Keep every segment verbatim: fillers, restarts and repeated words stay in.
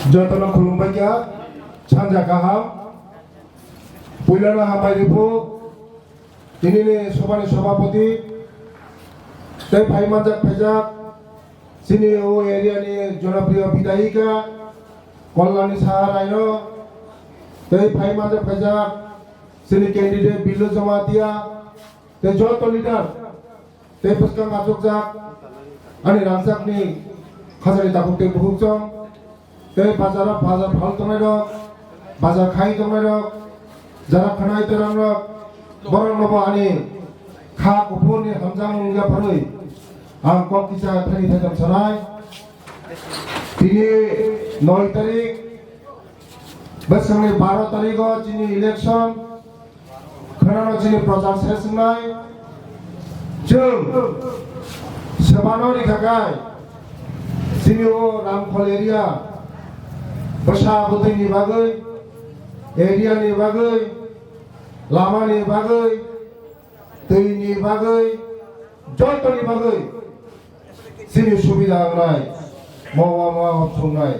Jotono khulumbai kha, sanja kaham. Puilano hambai riphu, tinini sobani sobhapoti, tei phai manjak phaijak, chini o area ni jonopriyo bidayika, Kollani Saha Raino, tei phai manjak phaijak, chini candidate Billu Jamatia, tei joto leader, tei bwskang achukjak ani rangchakni khajani takhuk tei bukhukchong, tei bazaro bazar phal tongnairok, bazar khai tongnairok, jara khanai torangrok, boroknobo ani kha kuphurni hamjakmung yapharwi ang kok kisa thani thaitham sanai. Tini noi tarik, bwswkni baro tarigo chini election, khwnano chini prochar ses wngnai. Chwng swbano rikha khai chini o Ramkhol area bwsa bwtwini bagwi, area ni bagwi, lama ni bagwi, twi ni bagwi, joto ni bagwi chini subida wngnai, mowa mowa hop sungnai.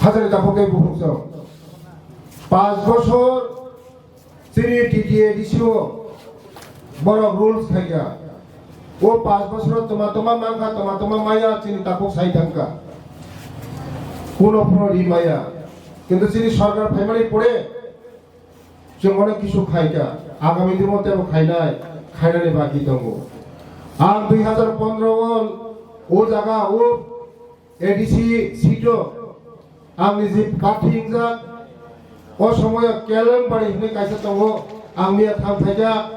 Hajani takhuk tei bukhuk chwng. Panch bosor chini T T A D C o borok rules khaikha. O panch bosor toma toma mankha, toma toma maya chini takhuk sai thangkha. Kuno phano ri maya. Kintu chini sorkar phaimani pore chwng onek kisu khaikha, agami dino teibo khainai, khainani baki tongo. Ang dui hazar pondro o, o jaga, o A D C seat o ang niji party wngjak, o somoyo Kelem Bari hinwi kaisa tongo, ang miya thang phaikha,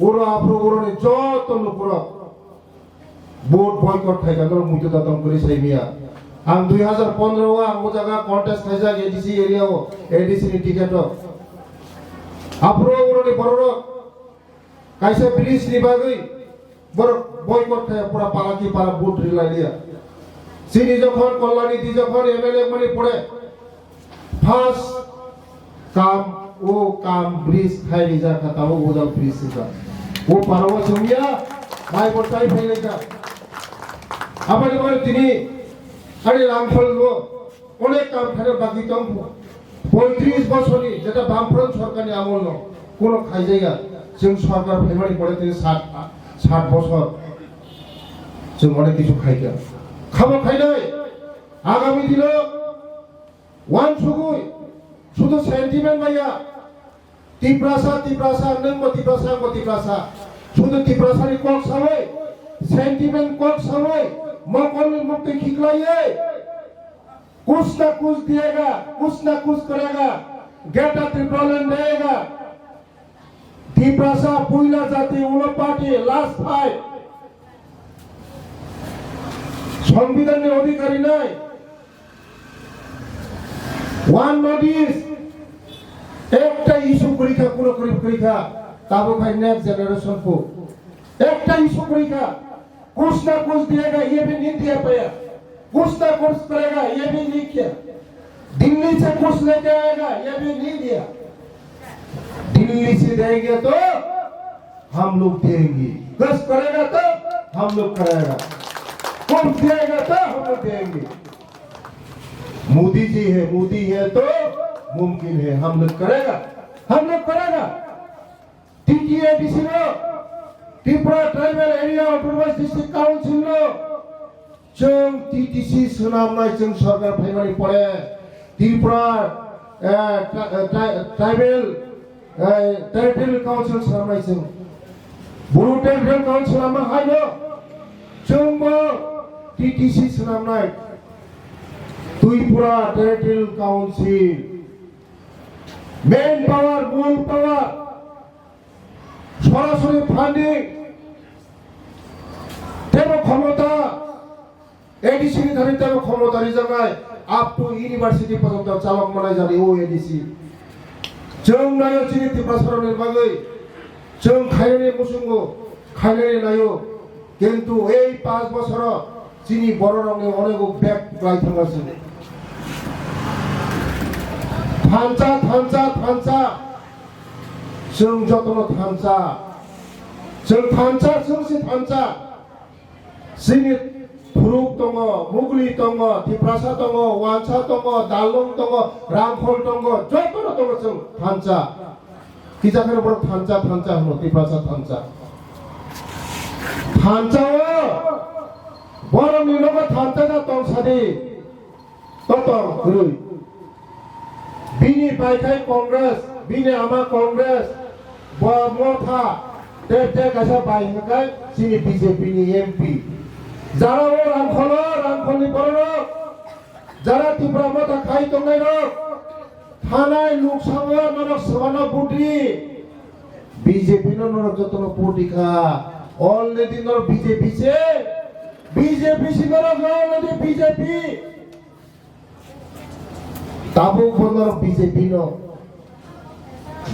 oro aphuru oroni joto lukurok vote boycott khaikha, norok muitu da tong kwrwi sai miya. Ang dui hazar pondro o ang o jaga contest khaijak A D C area o, A D C ni ticket o. Aphuru oroni bororok kaisa bridge ni bagwi borok boycott khai pura palaki para vote rilai liya. Chini jokhon Kollanidhi jokhon M L A mani pore first kam, o kam bridge khai rijak kha, tabuk o jaga bridge rijak. O para o chwngya, mai bo tai phai lai kha. Aboni pore tini ani Ramkhol o onek kam khaina baki tong pho. Poitris bosorni jeta Bamfront sorkarni amolno kuno khaijaya, chwng sorkar phaimani pore tini sat, sat bosor chwng onek kisu khaikha. Khamo khainai, agami dino Wansugwi, sudu sentiment maya, Tiprasa, Tiprasa, nwngbo Tiprasa, angbo Tiprasa. Sudu Tiprasani kok sawi, sentiment kok sawi, mokolni muktwi khiklaiwi, kuch na kuch diyega, kuch na kuch karega, Greater Tipraland diyega. Tiprasa puila jati, ulo party, last fight. Songbidanni odhikari nai. One North East, ekta issue kwrwi kha, kuno kwrwi kwrwi kha, tabuk hai next generation phu. Ekta issue kwrwi kha, kuch na kuch diyega, ye bhi nahi diya paya. Kuch na kuch karega, ye bhi nahi kiya. Delhi se kuch leke aayega, ye bhi nahi diya. Delhi se denge to hum log denge. Kuch karega to hum log karega. Kuch diyega to hum log denge. Modi ji hai, Modi hai to mumkin hai, hum log karega, hum log karega. T T A D C no, Tripura Tribal Area Autonomous District Council no, chwng T T C swnamnai chwng sorkar phaimani pore, Tripura, eh, tri-, eh, tri-, Tribal, eh, Territorial Council swnamnai chwng. Bru Territorial Council ama haino, chwngbo T T C swnamnai. Tripura Territorial Council, main power, mul power, sorasori funding, tebo khomota, A D C ni thani tebo khomota rijaknai, up to university porjonto chalok manai jani o A D C. Chwng naio chini Tiprasarokni bagwi, chwng khainani muchungo, khainani naio, kintu ei panch bosoro chini bororokni onek bag kwlai thangna se. Thansa, thansa, thansa. Chwng jotono thansa. Chwng thansa, chwng se thansa. Chini Truk tongo, Mugli tongo, Tiprasa tongo, Wansa tongo, Dalung tongo, Ramphol tongo, jotono tongo chwng thansa. Kisa kheno borok thansa, thansa hwno, Tiprasa thansa. Thansa o, borokni nogo thansa da tong sadi. Totor kwrwi. Bini bai khai Congress, bini ama Congress, bo Motha, tei tei kaisa bai hwnkhe chini B J P ni M P. Jara o Ramkholo, Ramkholni bororok, jara Tipra Motha khai tongnairok, thanai luksango norok swmano butri. B J P no norok jotono butri kha. Already norok B J P se, B J P se norok already B J P. Tabuk bo norok B J P no.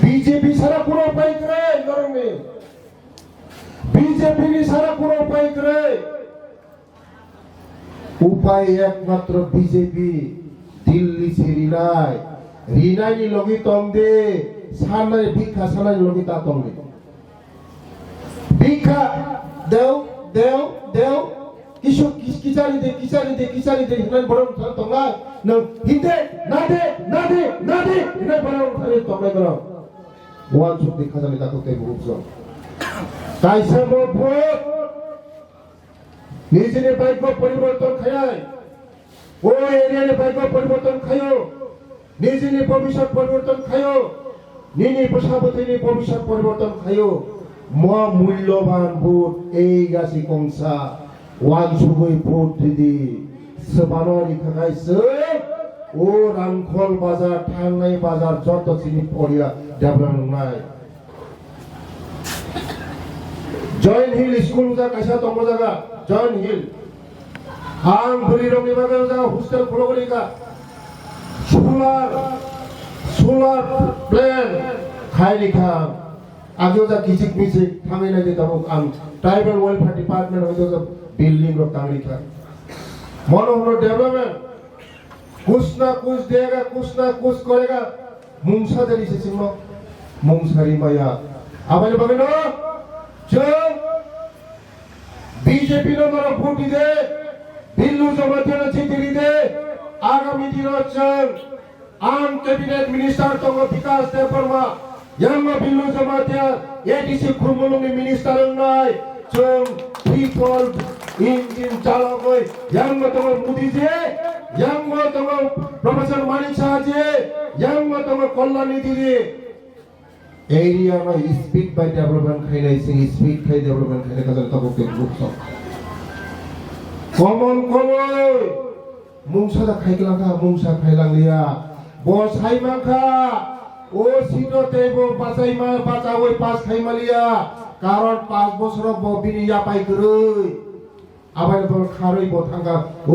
B J P sara kuro upai kwrwi norokni. B J P ni sara kuro upai kwrwi. Upai ekmatro B J P Delhi se rinai. Rinai ni logi tong de, sanai bikha sanai ni logi ta tong de. Bikha deu, deu, deu, kisu, kis-, kichari de, kichari de, kichari de, hinai borok thang tongnai. Nang hinde, nade, nade, nade, hinai borok thang tongnai borok. Wan suk de khajani dakok tei bukuk song. Kaisa mo vote, nijini bike bo poriborton khayai. O area ni bike bo poriborton khayo. Nijini bobiswt poriborton khayo, nini bwsa bwtwini bobiswt poriborton khayo. Mo mulloban vote ei gasi kongsa, wansugwi vote ridi, swbano rikha khai se, o Ramkhol bazar, thangnai bazar, joto chini poria develop wngnai. Joint Hill School wngkha kaisa tongo jaga, Joint Hill. Ang bwrwi rokni bagwi o jaga hostel khulogwi rikha. Solar, solar plant khai rikha. Agi o jaga kichik michik thangwi naidi tabuk ang Tribal Welfare Department hoi o jaga building rok tang rikha. Mono hwno development. Kuch na kuch dega, kuch na kuch karega. Mungsa dari se chwngno mungsa ri maya. Aboni bagwino chwng B J P no norok vote ride, Billu Jamatia no chiti ride. Agami dino chwng ang cabinet minister tongo Bikash Debbarma. Yango Billu Jamatia A D C Khumulwngni minister wngnai, chwng triple engine chalogwi yango tongo Modi je, yango tongo Professor Manik Saha je, yango tongo Kalyan Nidhi je. Area no speed by development khainai, sing speed khai development khainai kajal tabuk tei group song. Komon koloi. Mungsa da khai klang kha, mungsa khai lang liya. Bo sai man kha, o sito tei bo bachai ma, bachaui pass khai ma liya. Karon pass bosoro bo bini yapai kwrwi. Abai bo kharwi bo thang kha, o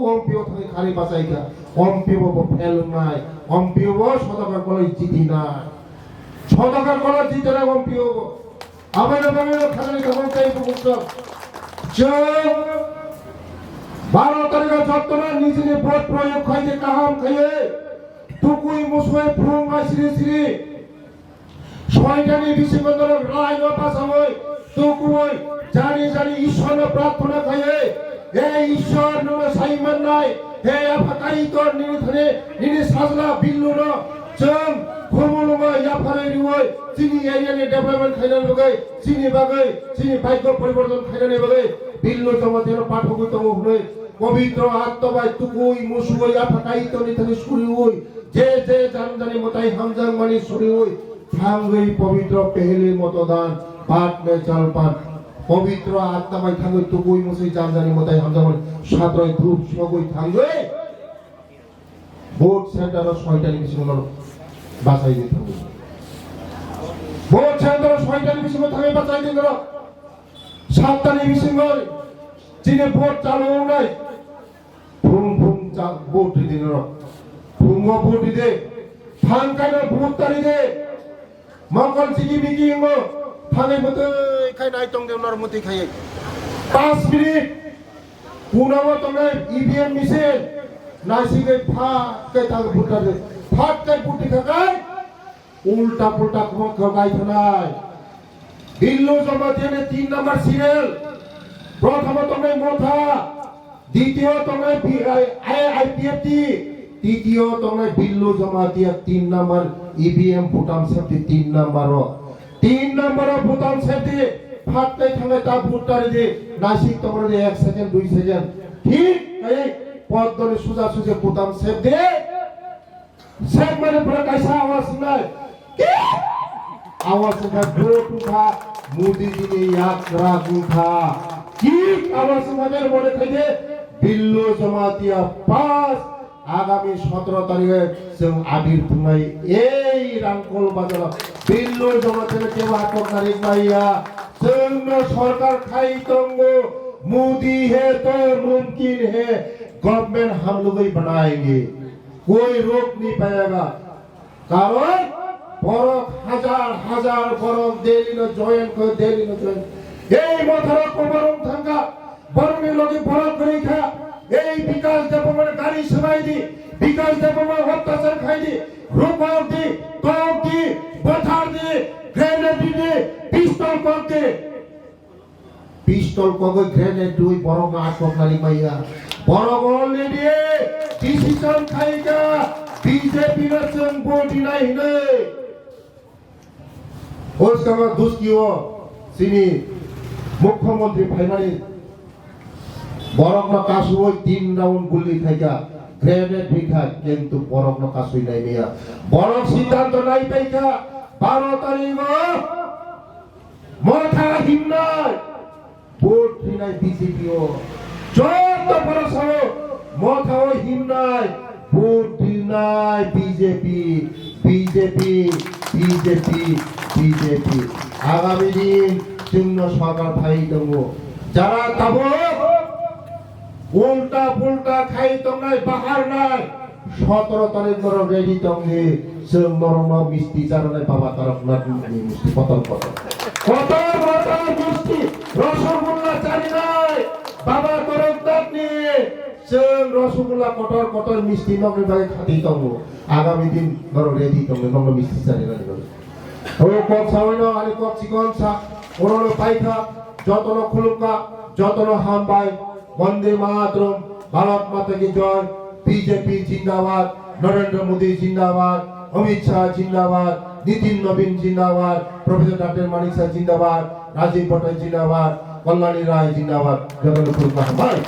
ompi o thangwi kharwi bachai kha. Ompi bo bo fail wngnai. Ompi bo sodokar koloi jiti nai. Sodokar koloi jiti nai ompi bo. Aboni bagwi no khajani tongmani tei bukhuk chwng baro tarikho jotono nijini vote proyog khaide kaham khaiwi tukui musui phung bai siri siri soitani bisingo norok raino bachaui tukui jani jani Ishwarno prarthona khaiwi, "He Ishwar, nono sai mannai, he Apha Kaitor, nini thani nini sajla Billuno chwng Khumulwngo yapharwi rwui chini area ni development khainani bagwi, chini bagwi, chini bhagyo poriborton khainani bagwi Billu Jamatia no pathogwi tongo hwnwi, pobitro atma bai tukui musui Apha Kaitorni thani suriui, je je jan jani mwtai hamjakmani suriui, thangwi pobitro pehli motodan, baad mein jalpan, pobitro atma bai thangwi tukui musui jan jani mwtai hamjakmani satroi dhup sogwi thangwi, vote center o soitani bisingo norok bachai di thango. Vote center o soitani bisingo thangwi bachai di norok. Sattani bisingo chini vote chalu wngnai. Phung phung cha vote ridi norok. Phungo vote ridi. Thang kaino vote ta ridi. Mokol chiki biki wngmo, thangwi mwtwi khai nai tong de norok mwtwi khaiwi. Paanch minute, kunao tongnai E V M machine, naisigwi phat kai thang buthardi, phat kai buti khakai, ulta pulta khumang khakai thanai. Billu Jamatia ni tin number serial, prothamo tongnai Motha, Ditiyo tongnai B I, I, IPFT, titiyo tongnai Billu Jamatia tin number E V M Bhutan safety tin number o. Tin number o Bhutan safety, phattai thangai ta vote tari di, nasik tongrok di ek second, dui second. Thik, ei, poddoni suja suja Bhutan safety. Sek mane pura kaisa awas nai. Ki? Awas nai vote wngkha Modi jini yakra wngkha. Ki awas nai mane khaide Billu Jamatia pass. Agami sotoro tarikhe chwng abir thwngnai ei Rangkhol bazaro Billu Jamatia kebo atok narik maya. Chwngno sorkar khai tongo Modi he to mumkin he government hum log hi banayenge. कोई रोक नहीं पाएगा। कारण borok hajar hajar borok Delhi no join ko Delhi no join. Ei motharo koborong thangka, borok ni logi borok gori kha. Ei Bikash Debbarma gari swbai di, Bikash Debbarma ottachar khai di, rukok di, kok di, bothar di, grenade di, pistol kok di. Pistol kogwi grenade rwi borokno aswk nari maya. Borok already decision khaika B J P no chwng vote rinai hinwi. O swkang duski o chini mukhyamantri phaimani borokno kasui tin round guli khaika, grenade rikha, kintu borokno kasui nai maya. Borok siddhanto nai paikha baro tarikh o Motha himnai, vote rinai B J P o. Joto borok sao, motha o himnai, vote rinai B J P, B J P, B J P, B J P. Agami din chwngno sorkar phai tongo. Jara tabuk Ulta pulta khai tongnai bahar nai. Sotoro tarik norok ready tongdi. Chwng norokno misti charwnai baba Taraknath ni misti kotor kotor. Kotor kotor misti, rosogulla charinai baba Taraknath ni. Chwng rosogulla kotor kotor misti nokni bagwi khati tongo. Agami din norok ready tongdi nokno misti charinani bagwi. O kok sawi no ani kok chikon sa, orono paikha, jotono khulumkha, jotono hambai, Vande Mataram, Bharat Mata ki Jai, B J P Jindabad, Narendra Modi Jindabad, Amit Shah Jindabad, Nitin Nabin Jindabad, Professor Doctor Manik Saha Jindabad, Rajiv Bhattacharyya Jindabad, Kalyani Rai Jindabad, jotono khulumkha hambai.